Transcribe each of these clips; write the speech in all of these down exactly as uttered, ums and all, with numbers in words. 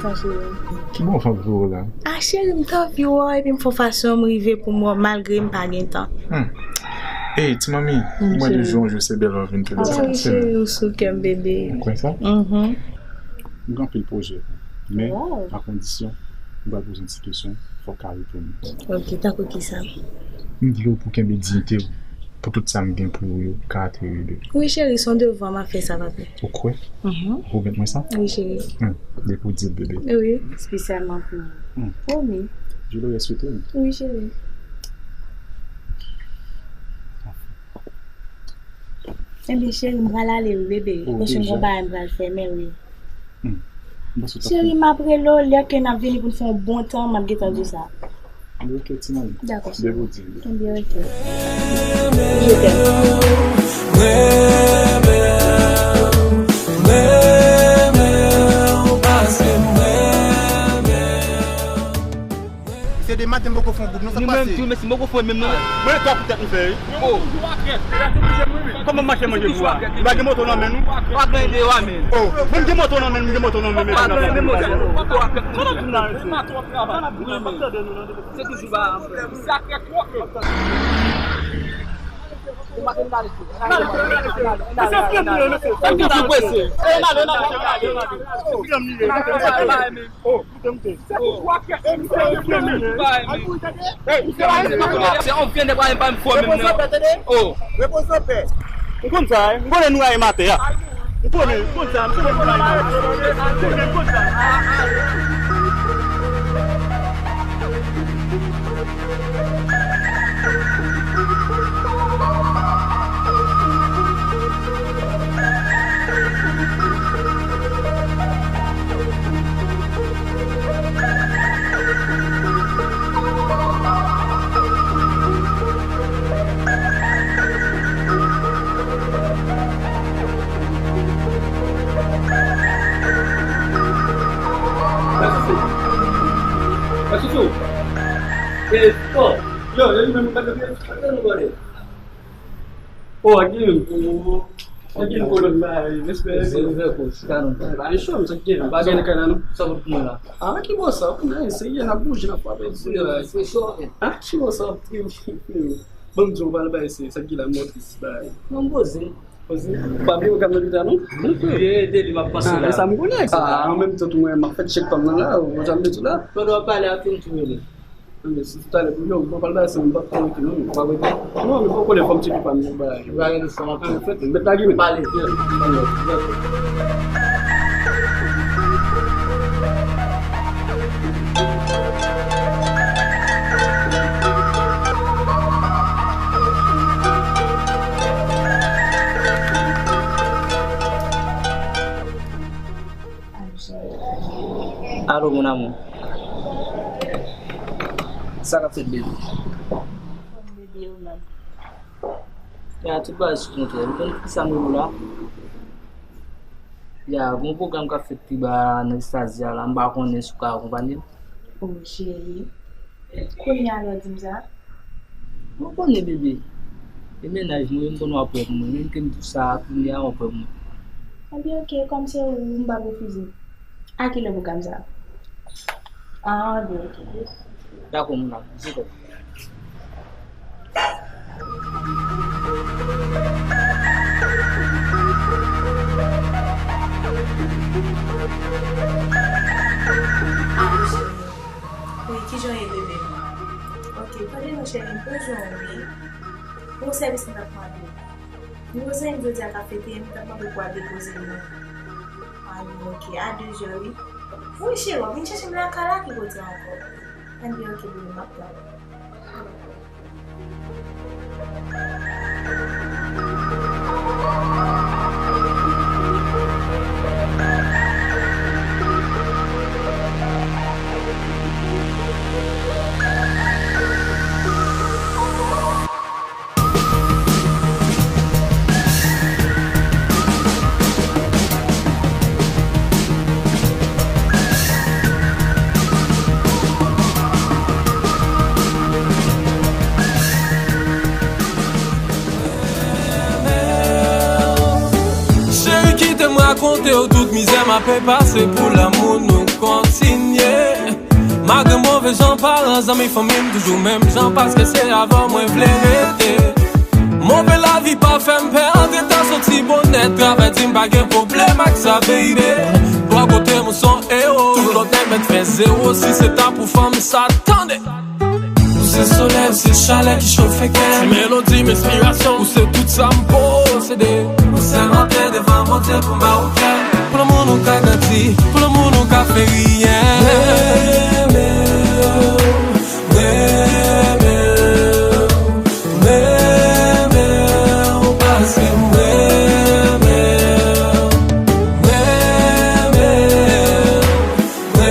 Ki bon fanm pou ou la? Ah, cheri, m t anvi wè w, epi m fè yon fason m rive pou m wè w, malgre m pa gen tan. Hmm. Ey, ti manmi, mwen de jou an jou se bèl lè w vin tounen. Wi, cheri, ou sou kè m, bebe. Ou kwè sa? Mhm. M gen anpil pwojè, men a kondisyon m pral poze yon ti kesyon, fò w ka reponn mwen. Ok, tankou kisa? M vle w pou kenbe diyite w, pou tout sa m gen pou ou yo, karakte yo ede. Wi, cheri, se yon devwa, m ap fè sa, papi. Ou kwè? Mhm. Ou pwomèt mwen sa? Wi, cheri. Hmm. Depi w di l, bebe. Wi. Espesyalman pou ou. Hmm. Pwomi. Je le respecte. Wi, cheri. Enben, cheri, m pral ale, wi, bebe. Oh, paske m gon bagay m pral fè, men wi. Hmm. Cheri, m ap rele w lè ke n ap vini pou n fè yon bon tan, m ap gentan di w sa. Ok, ti manmi. Dakò, cheri. Depi w di l. Enben, ok. Je t'aime. Se de maten m poko fè yon gwoup, non, sa k pase? Mwen menm tou, men si m poko fè menm, non. Mwen, twa poutèt m fè, wi. Oh. Kòman m mache manje pou a? M pa gen moto nan men nou. Pa gen de wa men. Oh, mwen m gen moto nan men, m gen moto nan men. Pa gen moto. Se toujou ba. Sa toujou prese. Oh. Se yon vye nèg pa menm fò menm non. Oh. Repoze anpè. M konn sa, eh. M konnen nou rayi m atè a. M konnen, m konn sa, m konnen nou rayi m atè a. M konnen, m konn sa. Yo, yo, li menm, pa de pye, pa de pye, nou gade. Oh, ak li menm. Oh, ak li menm, kolon, ba, respè. Zero zero, chita non. Ba, e cho, sa k gen, pa gen kay la, non. Sa pot pou mwen la. Ah, ki bon sa, pou mwen, se yè, n ap bouje, n ap frape. Se cho. Ah, ki bon sa, freo. Ban m di w, pale bay, se sa k gen la, motris, bay. Non, poze. Poze. Pa bliye w ka nan lita, non? Mwen ede li, m ap panse la. Ah, e sa m konnen, sa. Ah, an menm tan, tou mwen, m ap fè tchèk pa m nan la, ou janm de tou la. Pandan w ap pale ak li, m tou rele. Anben, si talè pou yo, m pral bay sa, m pa t konn ki non, m pa rete. Non, men fò konnen fò m tcheke pa m, m pa. Yo ka rele sa, m ap fè. Anben, fèt, m met lage men. Pale, byen. Anben, byen. Alo, mon amour. Sa k ap fèt, baby? Baby, ou menm? Ya, tout bagay sou kontwòl. Ou konn kisa m rele w la? Ya, gon pwogram k ap fèt pi ba nan Estasia la. M pa konnen si w ka akonpaye m. O, cheri. Kounye a lè w di m sa? Ou konnen, bebe. E mennaj mwen, m konnen w ap wè pou mwen. Menm ke m di w sa, kounye a w ap wè pou mwen. Anben, ok, kòm se ou, m p ap refize. A kilè pwogram sa? Ah, anben, ok. Dakò, mon amour, je t'aime. Wi, kijan w ye, bebe? Ok, tande non, cheri, m bezwen w, wi. Pou yon sèvis m t ap mande w. Yon zanmi m jodi a ka fete, m t ap mande w pou al depoze l, non. Anben, ok, a de zè, wi. Wi, cheri, w ap vin chèche m lakay la, ki kote ankò? Anben, ok, bebe, m ap tann ou. Te yo tout mizè m ape pase pou lanmou nou kontinye. Malgre move jan paran, zanmi, fanmi m toujou menm jan, paske se avè w mwen vle rete. Move lavi pa fè m pè, antre ta soti bonè, travay di m pa gen pwoblèm ak sa, baby. Bò kote m ou se yon ewo, tout lòt nèg mèt fè zewo, si se ta pou fanmi sa, tande. Ou se solèy, ou se chalè ki chofe kè m. Ti melodi m, enspirasyon, ou se tout sa m posede. Ou sèmante devan Bondye pou m ba ou kè m. Pou lanmou nou ka grandi, pou lanmou nou ka fè riyen. Renmen w, renmen w, renmen w, paske m renmen w, renmen w.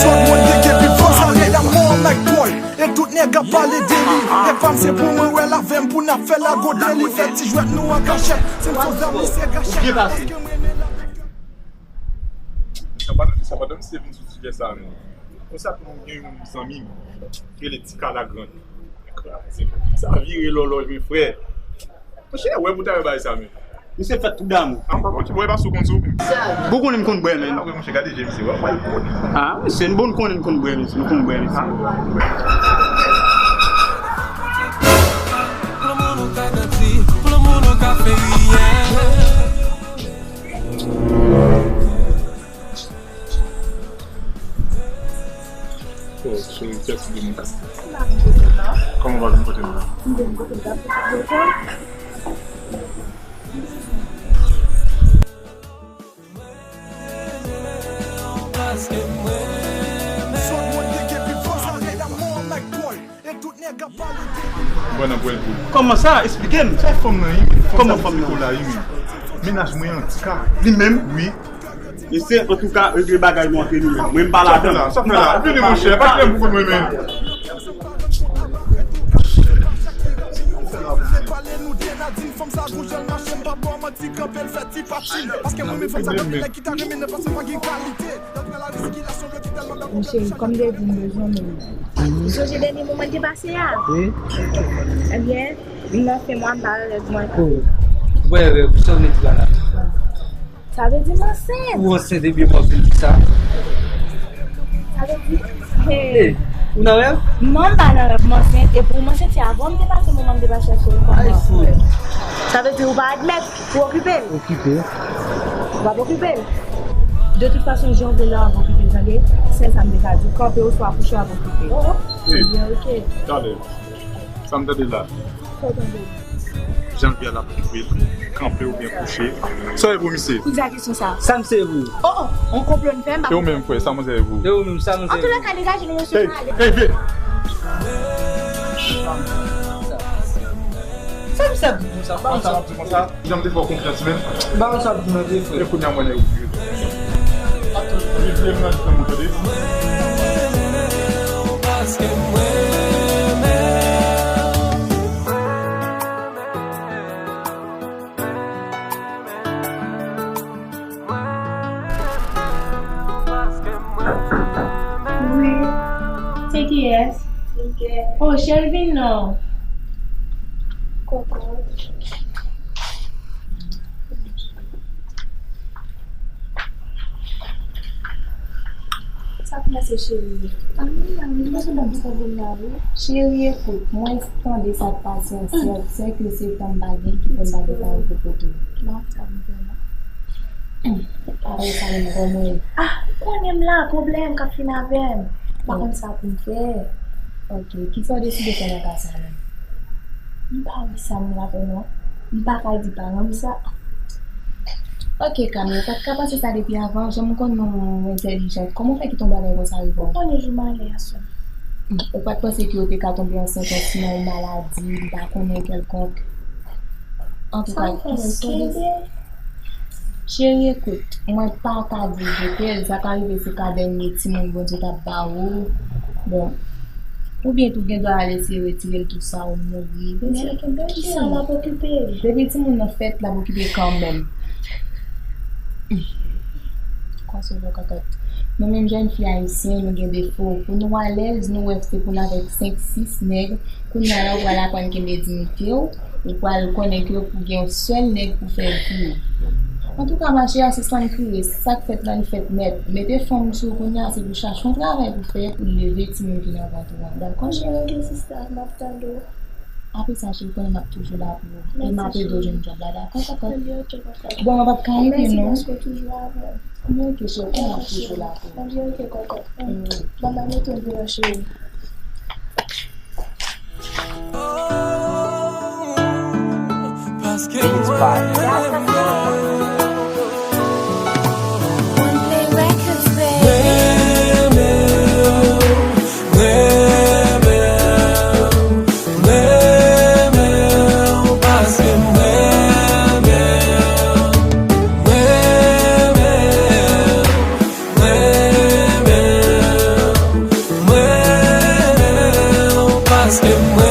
Sòt mwen te gen pi fò, sa rèd a mò, Mike Paul. E tout nèg ap pale de li. E fam se pou mwen, wè l avè m pou n ap fè lago de li. Fè ti jwèt nou an kachèt. Se m son zanmi, se kachèt. Byen pase. Paske m renmen la. Sa pa nan sa, pandan misye vin sou sijè sa, men. Konsa tou, m gen yon zanmi m ki rele Tika Lagrand. Kraze. Sa vire lòlòj, men frè. Monchè, wè pou ta yo bay sa, men. Misye fèt tou damou. An pa konn, wè pa sou konn sou. Bon konnen m konn bwè, men. Ah, wè, monchè, gade je misye, wè, wè, wè. Ah, misye, n bon konnen n konn bwè, misye, n konn bwè, misye. Pou lanmou nou ka grandi, pou lanmou nou ka fè riyen. Oh, chérie, kiyès ki vini? Kòman w pa vin kote m la? M vin kote w la. Mwen nan pwèl pou. Kòman sa? Esplike m. Sa fanm nan ye, men. Fanm sa psiko la ye, men. Mennaj mwen an tika. Li menm? Wi. Mesye, antouka, regle bagay nou antre nou menm. Mwen, m pa ladan. Sa fè la, sa fè la. Vini, monchè, pa kite m pou kont mwen, men. Monchè, kòm de di m bezwen men. Ou sonje dènye moman n te pase a? Wi. Ebyen, m nan fen mwa, m pa nan règ mwen. Oh. Ou pa nan règ, sa vle di la la? Sa vle di m ansent. Ou ansent, ebyen, m ap vin di sa. Sa vle di, hey. Hey, ou nan rèv? Non, m pa nan rèv, m ansent. E pou m ansent, se avan m te pase moman m te pa chèche l kòm frè. Sa vle di ou pa admèt, ou okipe l. Okipe. Ou p ap okipe l. De tout fason, jan w vle la, w ap okipe l, tande. Sèl sa m te ka di w, kanpe oswa kouche, w ap okipe l. Oh, oh. Ebyen, oke. Talè. Sa m tande la. Sa w tande? Jan l vle la pou koupe, kanpe oubyen kouche. Sa w ye pou misye? Poze a kesyon sa. Sa m se pou ou. Oh, oh, on konplo n fè m pa. E ou menm, frè, sa manzè ye pou ou? E ou menm, sa manzè ye pou ou? Antouka, degaje nou, mesye, n ale. Hey, hey, vye. Sa m se pou ou, sa, pa konsa. Jan m te fè w konfyans, men. Ba mwen sa pou mwen, frè. E kounye a mwen nèg ou ye. Vye, vye, mwen nan tande. Wi. Se kiyès? Oh, Shelvin non. Koko. Sa k pase, cheri? Anyen, anyen, m panse w t ap di sa pou m la, wi. Cheri, ekout, mwen tande sa k pase an sèk, sèk ke se tan m pa gen ki fè m pa gen pale pou kote. Bon, sa m fè la. Apre sa menm, kòman w ye? Ah, ou konnen m la, pwoblèm k ap fin avè m. M pa konn sa pou m fè. Ok, kisa w deside fè nan ka sa menm? M pa wè sa m la fè non. M pa ka di paran m sa. Ok, Camille, ou pa t ka panse sa depi avan, jan m konnen w entèlijant. Kòman w fè kite yon bagay konsa rive w? Ou konnen jou malè a sou. Hmm, ou pa t panse ke w te ka tonbe ansent ansi nan yon maladi, m pa konnen, kèlkonk? Antouka, kisa w deside? Cheri, ekout, mwen pa ka di w vre, sa ka rive se ka dènye timoun Bondye t ap ba ou. Bon, oubyen tou gen dwa al eseye retire l tou sa ou mouri. Men kisa l ap okipe? Depi timoun nan fèt, l ap okipe kanmenm. Kwa se vre kakèt. Nou menm jèn fi ayisyen, nou gen defo. Pou nou alèz, nou wè se pou n avèk senk, sis nèg. Kounye a la, ou pral aprann kenbe diyite w, ou pral konnen ke pou gen yon sèl nèg pou fè vi w. Antouka, machè, sispann kriye, sa k fèt la, li fèt nèt. Mete fanm sou ou kounye a, se pou chache yon travay pou fè, pou leve timoun ki nan vant ou an. Dakò, cheri? Ok, sista, m ap tande w. Apre sa, cheri, konnen m ap toujou la pou ou. E m ap ede w jwenn djòb la, dakò, kòkòt? Bon, mwen p ap ka rete, non. Mèsi, paske w toujou avè m. Men ok, cheri, konnen m ap toujou la pou ou. Ann, ok, kòkòt. Ann, ban m mete w deyò, cheri. Paske mwen, mwen, mwen, mwen, mwen, mwen, paske mwen, mwen, mwen, mwen, mwen, mwen, mwen, paske mwen,